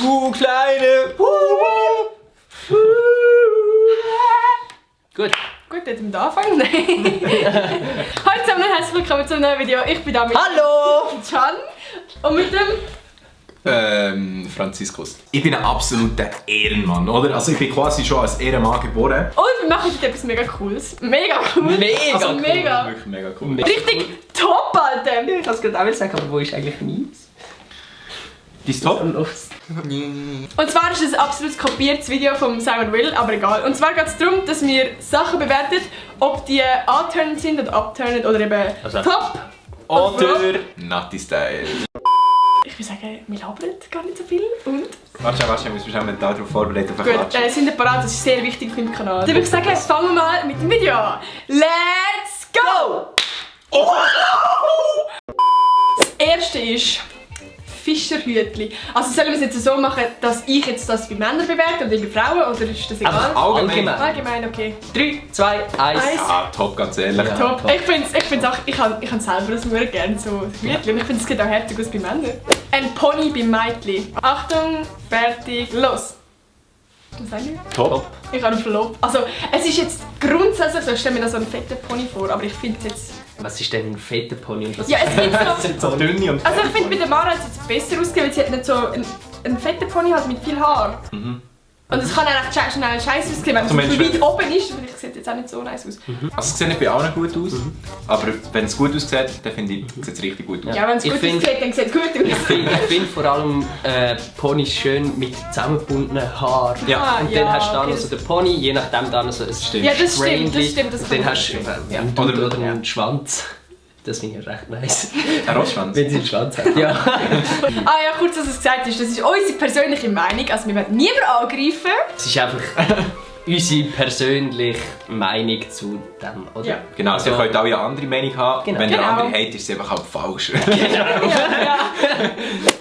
Du kleine. Gut. Gut, jetzt mit anfangen. Nein. Hallo zusammen und herzlich willkommen zu einem neuen Video. Ich bin da mit Hallo! Can und mit dem... Franziskus. Ich bin ein absoluter Ehrenmann, oder? Also ich bin quasi schon als Ehrenmann geboren. Und wir machen heute etwas mega Cooles. Mega cool. Mega also, cool. mega. Wirklich mega cool. Richtig top, Alter. Ich kann es gerade auch sagen, aber wo ist eigentlich meins? Dein Top? Und zwar ist es ein absolut kopiertes Video von Simon Will, aber egal. Und zwar geht es darum, dass wir Sachen bewerten, ob die anturnend sind oder abturnend oder eben Also. top Oder Natti Style. Ich würde sagen, wir labern gar nicht so viel und... Warte, ich muss mich auch mental darauf vorbereiten. Auf Gut, sind wir bereit, das ist sehr wichtig für den Kanal. Dann würde ich sagen, fangen wir mal mit dem Video an. Let's go! Oh. Das erste ist Fischerhütli. Also sollen wir es jetzt so machen, dass ich jetzt das bei Männern bewerte oder bei Frauen, oder ist das egal? Einfach Allgemein. Allgemein, okay. 3, 2, 1. Ah, top, ganz ehrlich. Ja. Top. Ich find's auch, ich habe selber das mega gerne so Hütli und ich finde es geht auch härter aus bei Männern. Ein Pony beim Mädchen. Achtung, fertig, los! Was sagen wir? Top. Ich habe einen Flop. Also es ist jetzt grundsätzlich so, ich stelle mir da so einen fetten Pony vor, aber ich finde es jetzt... Was ist denn ein fetter Pony? Und was Ja, ist es gibt Das so... sind so dünne und Also ich finde, bei der Mara hat es jetzt besser ausgesehen, weil sie hat nicht so einen fetten Pony hat mit viel Haar. Und es kann auch echt schnell scheiße aussehen, wenn es Mensch, so weit oben ist, aber ich sieht jetzt auch nicht so nice aus. Also es sieht nicht bei allen gut aus, aber wenn es gut aussieht, dann finde ich, sieht es richtig gut aus. Ja, wenn es Ich gut find- aussieht, dann sieht es gut aus. Ich finde vor allem Ponys schön mit zusammengebundenen Haaren. Ja. Und ja, dann hast du dann okay, noch so den Pony, je nachdem dann so ein Ja, das stimmt, das Strähnchen. stimmt, das Und kann dann ich hast du verstehen. einen Oder- Dudel oder einen Schwanz. Das finde ich recht nice. Ein Rotschwanz. Wenn sie einen Schwanz hat. Ja. Ah ja, kurz, dass es gesagt ist, das ist unsere persönliche Meinung, also wir werden niemanden angreifen. Es ist einfach unsere persönliche Meinung zu dem, oder? Ja. Genau, also ihr könnt auch eine andere Meinung haben. Genau. Wenn ihr Genau. andere hatet, ist es einfach halt falsch. Ja.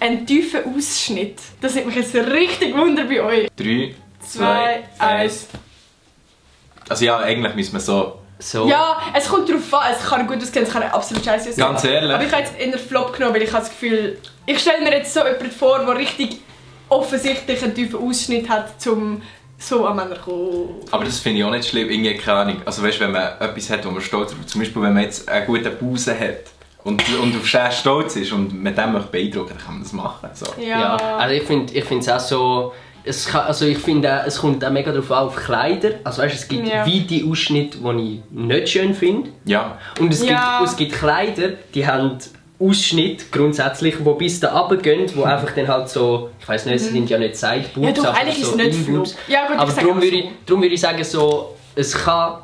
Ein tiefer Ausschnitt. Das nimmt mich jetzt richtig Wunder bei euch. 3, 2, 2, 1. 1. Also ja, eigentlich müssen wir so... So. Ja, es kommt darauf an. Es kann gut aussehen, es kann absolut scheiße aussehen. Ganz ehrlich. Aber ich habe jetzt in der Flop genommen, weil ich habe das Gefühl, ich stelle mir jetzt so jemanden vor, der richtig offensichtlich einen tiefen Ausschnitt hat, um so an Männer zu kommen. Aber das finde ich auch nicht schlimm, irgendwie keine Ahnung. Also weißt, wenn man etwas hat, wo man stolz drauf ist, zum Beispiel wenn man jetzt einen guten Busen hat und auf den stolz ist und mit dem möchte beeindrucken, dann kann man das machen. So. Ja. Also ich finde es auch so... ich finde, es kommt auch mega darauf an, auf Kleider. Also weißt, es gibt Ja. weite Ausschnitte, die ich nicht schön finde. Ja. Und es Ja. gibt Kleider, die haben Ausschnitte grundsätzlich, die bis da runtergehen, die einfach dann halt so... Ich weiss nicht, es sind ja nicht Sideboobs, Ja, doch, aber eigentlich so ist es nicht Inboobs. Flop. Ja, gut, ich aber sage darum auch würde, so. darum würde ich sagen, so, es kann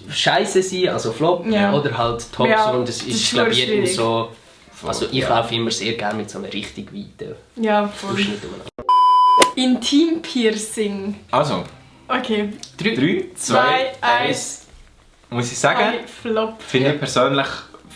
scheiße sein, also Flop, Ja. oder halt top. Ja, so, und es das ist, ist glaube ich, schwierig. jedem so... Also ich Ja. laufe immer sehr gerne mit so einem richtig weiten Ja, voll. Ausschnitt umeinander. Intim-Piercing. Also, Okay. 3, 2, 1. Muss ich sagen, Ein Flop. finde ich persönlich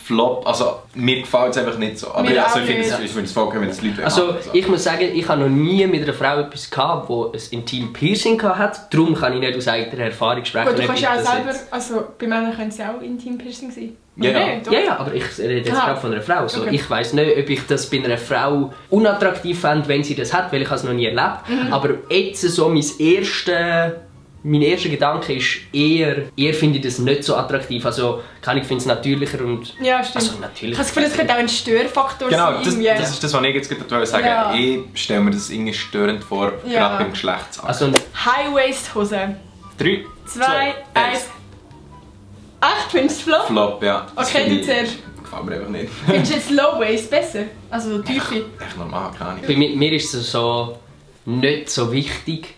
Flop. Also mir gefällt es einfach nicht so. Aber Mir also, auch ich finde nicht. es voll okay, wenn es Leute Also machen. So. ich muss sagen, ich habe noch nie mit einer Frau etwas gehabt, die ein Intim-Piercing hatte. Darum kann ich nicht aus eigener Erfahrung sprechen. Gut, du ob kannst ich ja auch das selber, jetzt- also bei Männern können es ja auch Intim-Piercing sein. Ja, Oder ja. nicht, oder? Ja, aber ich rede jetzt Aha. gerade von einer Frau. So, Okay. Ich weiss nicht, ob ich das bei einer Frau unattraktiv fände, wenn sie das hat, weil ich es noch nie erlebt habe. Aber jetzt so mein erster Gedanke ist eher finde ich das nicht so attraktiv. Also ich finde es natürlicher und... Ja, stimmt. Also Ich natürlich. habe das Gefühl, es könnte auch ein Störfaktor Genau, sein. das, irgendwie. das ist das, was ich jetzt gerade sagen Ja. wollte. Ich stelle mir das irgendwie störend vor, Ja. gerade beim Geschlechtsakt. Also High-Waist-Hose. 3, 2, 1. Echt? Findest du Flop? Flop, ja. Das Okay, finde du ich- zuerst. Gefällt mir einfach nicht. Findest du jetzt Low-Waist besser? Also Tiefe? Echt normal, keine Ahnung. bei mir ist es so nicht so wichtig.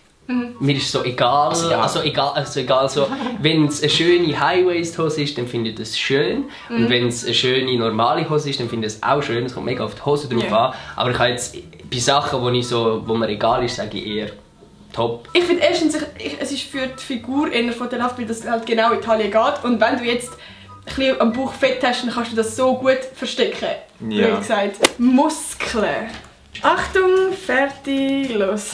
Mir ist es so egal, Also, ja. egal so, wenn es eine schöne High-Waist-Hose ist, dann finde ich das schön. Und wenn es eine schöne normale Hose ist, dann finde ich es auch schön. Es kommt mega auf die Hose drauf Ja. an. Aber ich habe jetzt bei Sachen, wo mir egal ist, sage ich eher top. Ich finde erstens, es ist für die Figur eher vorteilhaft, weil das halt genau in Italien geht. Und wenn du jetzt ein bisschen am Bauch Fett hast, dann kannst du das so gut verstecken. Ja. Wie gesagt, Muskeln. Achtung, fertig, los.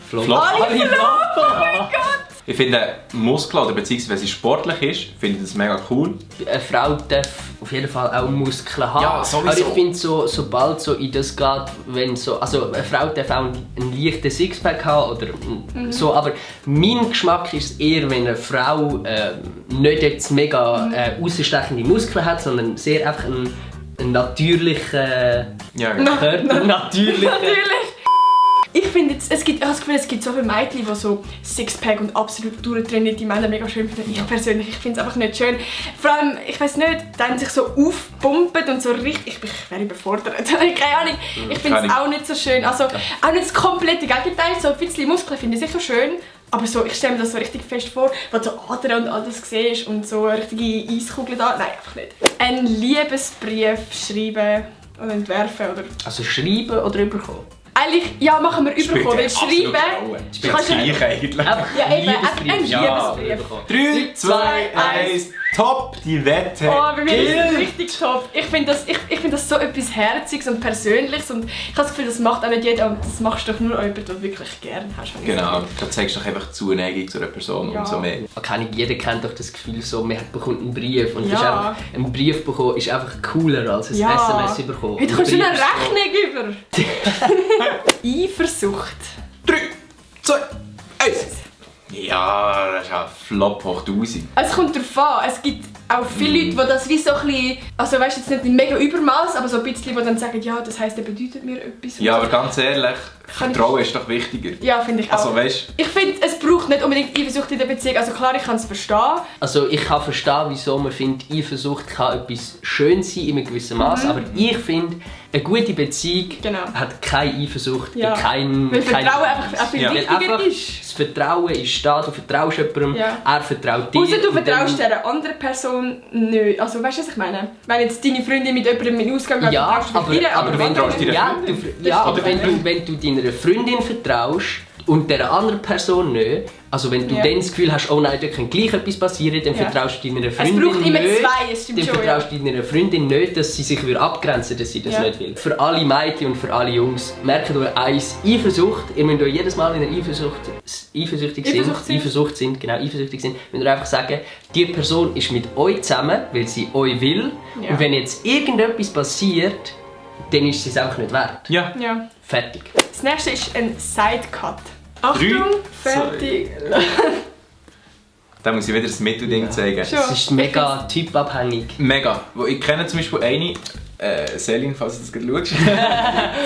Flop. Flop. Alle Flop! Oh mein Gott! Ich finde Muskeln, oder beziehungsweise wenn sie sportlich ist, finde ich das mega cool. Eine Frau darf auf jeden Fall auch Muskeln haben. Ja, sowieso. Aber ich finde, sobald so in das geht, wenn so, also eine Frau darf auch einen leichten Sixpack haben oder so, aber mein Geschmack ist eher, wenn eine Frau nicht jetzt mega rausstechende Muskeln hat, sondern sehr einfach einen natürlichen Ja, genau. Körper. Natürlich. Ich finde, ich habe das Gefühl, es gibt so viele Mädchen, die so Sixpack und absolut durchtrainierte Männer mega schön finden. Ich persönlich, ich finde es einfach nicht schön. Vor allem, ich weiß nicht, dann sich so aufpumpen und so richtig... Ich wäre überfordert. Keine Ahnung. Ich finde es auch nicht so schön. Also, auch nicht das komplette Gegenteil. So ein bisschen Muskeln finde ich sicher schön. Aber so, ich stelle mir das so richtig fest vor, wo du so Adern und all das siehst und so eine richtige Eiskugel da. Nein, einfach nicht. Einen Liebesbrief schreiben oder entwerfen oder... Also schreiben oder überkommen? Eigentlich, ja, machen wir überkommen, weil schreiben... Du kannst ja gleich eigentlich. Ja, eben, ein Liebesbrief. 3, 2, 1, top, die Wette. Oh, bei mir ist es richtig top. Ich finde das so etwas Herziges und Persönliches und ich habe das Gefühl, das macht auch nicht jeder und das machst du doch nur jemand, den du wirklich gerne hast. Genau, da zeigst du doch einfach Zuneigung zu einer Person und so mehr. Jeder kennt doch das Gefühl, so, man bekommt einen Brief und das ist einfach, ein Brief bekommen ist einfach cooler als ein SMS bekommen. Heute kommst du eine Rechnung über. Eifersucht. 3, 2, 1. Ja, das ist ja Flop hoch 1000. Es kommt darauf an. Es gibt auch viele Leute, die das wie so ein bisschen, also weißt, jetzt nicht in mega Übermaß, aber so ein bisschen, die dann sagen, ja, das heisst, er bedeutet mir etwas. Ja, aber ganz ehrlich, Vertrauen ist doch wichtiger. Ja, finde ich auch. Also, weißt, ich finde, es braucht nicht unbedingt Eifersucht in der Beziehung. Also klar, ich kann es verstehen. Also ich kann verstehen, wieso man findet, Eifersucht kann etwas schön sein in einem gewissen Maß, aber ich finde, eine gute Beziehung hat keine Eifersucht, kein... Weil Vertrauen einfach viel wichtiger ist. Das Vertrauen ist da, du vertraust jemandem, er vertraut dir. Außer du vertraust dieser anderen Person nicht. Also weißt du, was ich meine? Wenn jetzt deine Freundin mit jemandem in Ausgang geht, vertraust du ihr, aber wenn du wenn du deiner Freundin vertraust und der anderen Person nicht, also wenn du dann das Gefühl hast, oh nein, da kann gleich etwas passieren, dann vertraust du deiner Freundin nicht. Es braucht immer zwei, es stimmt dann schon. Vertraust du deiner Freundin nicht, dass sie sich abgrenzen würde, dass sie das nicht will. Für alle Mädchen und für alle Jungs, merkt euch eins, Eifersucht, ihr müsst euch jedes Mal, wenn ihr eifersüchtig sind, müsst ihr einfach sagen, die Person ist mit euch zusammen, weil sie euch will. Ja. Und wenn jetzt irgendetwas passiert, dann ist es einfach nicht wert. Ja. Fertig. Das nächste ist ein Sidecut. Achtung, 3, fertig. Da muss ich wieder das Mittelding zeigen. Es ist mega typabhängig. Mega. Ich kenne zum Beispiel eine, Selin, falls du das gerade schaust.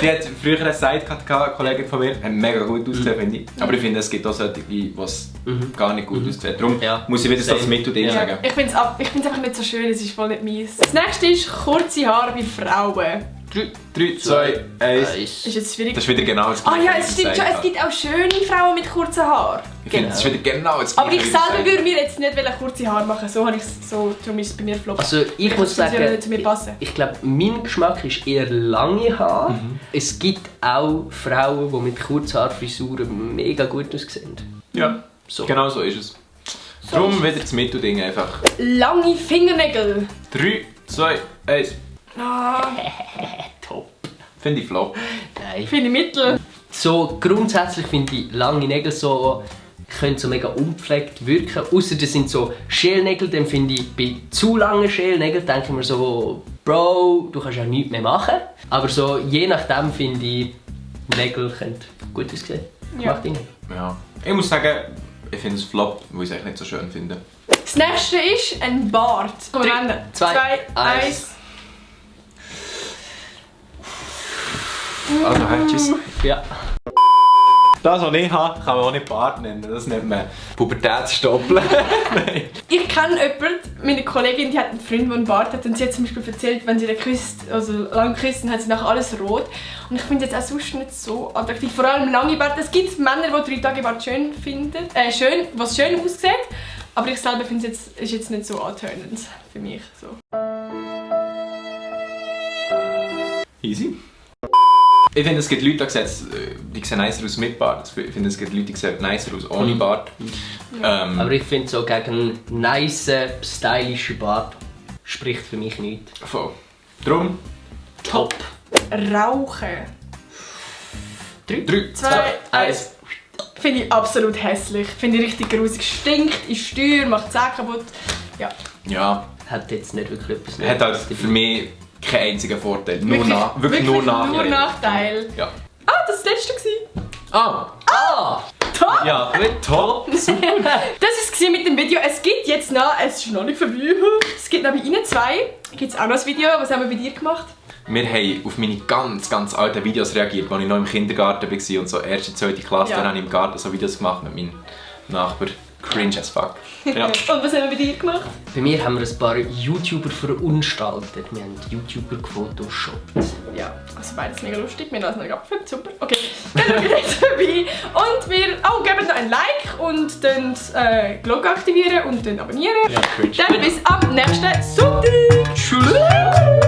Sie hat früher einen Sidecut gehabt, eine Kollegin von mir. Hat mega gut ausgesehen, finde ich. Aber ich finde, es gibt auch solche, die gar nicht gut aussehen. Darum muss ich wieder das Mittelding sagen. Ich finde es einfach nicht so schön, es ist voll nicht meins. Das nächste ist kurze Haare bei Frauen. 3, 2, 1. Ist jetzt schwierig. Das ist wieder genau das Gleiche. Ah ja, es stimmt schon. Es gibt auch schöne Frauen mit kurzen Haaren. Ich finde, das ist wieder genau das Gleiche. Aber ich selber würde mir jetzt nicht kurze Haare machen. Darum ist es bei mir flop. Also ich muss sagen, ich glaube, mein Geschmack ist eher lange Haare. Es gibt auch Frauen, die mit Kurzhaarfrisuren mega gut aussehen. Ja, genau so ist es. Darum wieder das Mittelding einfach. Lange Fingernägel. 3, 2, 1. Top. Finde ich flop. Nein. Finde ich mittel. So grundsätzlich finde ich lange Nägel können so mega unpflegt wirken. Außer das sind so Schälnägel, dann finde ich bei zu langen Schälnägeln denke ich mir so, Bro, du kannst ja nichts mehr machen. Aber so je nachdem finde ich, Nägel können gut aussehen. Ja. Ich muss sagen, ich finde es flop, weil ich es echt nicht so schön finde. Das nächste ist ein Bart. 3, 2, 1. Also, tschüss. Ja. Das, was ich habe, kann man auch nicht Bart nennen. Das nennt man Pubertätsstoppeln. Ich kenne jemanden, meine Kollegin, die hat einen Freund, der einen Bart hat. Und sie hat zum Beispiel erzählt, wenn sie den lang geküsst, dann hat sie nachher alles rot. Und ich finde jetzt auch sonst nicht so attraktiv. Vor allem lange Bart. Es gibt Männer, die 3 Tage Bart schön finden. Was schön aussieht. Aber ich selber finde es jetzt nicht so antörnend für mich. So. Easy. Ich finde, es gibt Leute, die sehen nicer aus mit Bart. Ich finde, es gibt Leute, die sehen nicer aus ohne Bart. Aber ich finde, so gegen einen nice, stylischen Bart spricht für mich nichts. Voll. Drum. Top. Rauchen. 3, 2, 1. Finde ich absolut hässlich. Finde ich richtig grusig. Stinkt, ist teuer, macht die Zähne kaputt. Ja. Ja. Hat jetzt nicht wirklich etwas Hat halt Negatives für mich keinen einzigen Vorteil. Wirklich Nur Nachteile. Nur Nachteil. Ja. Ah, das war das letzte gewesen. Ah! Top! Ja, top. Das war es mit dem Video. Es gibt jetzt noch, es ist noch nicht vorbei, es gibt noch bei Ihnen zwei. Gibt es auch noch ein Video. Was haben wir bei dir gemacht? Wir haben auf meine ganz alten Videos reagiert, als ich noch im Kindergarten war und so erste, zweite Klasse. Ja. Dann habe ich im Garten so Videos gemacht mit meinem Nachbar. Cringe as fuck. Ja. Und was haben wir bei dir gemacht? Bei mir haben wir ein paar YouTuber verunstaltet. Wir haben YouTuber gefotoshoppt. Ja, also beides mega lustig. Wir haben es noch abgefilmt, super. Okay, dann schauen wir jetzt vorbei. Und wir gebt noch ein Like und dann Glocke aktivieren und dann abonnieren. Ja, cringe. Dann bis am nächsten Sonntag. Tschüss.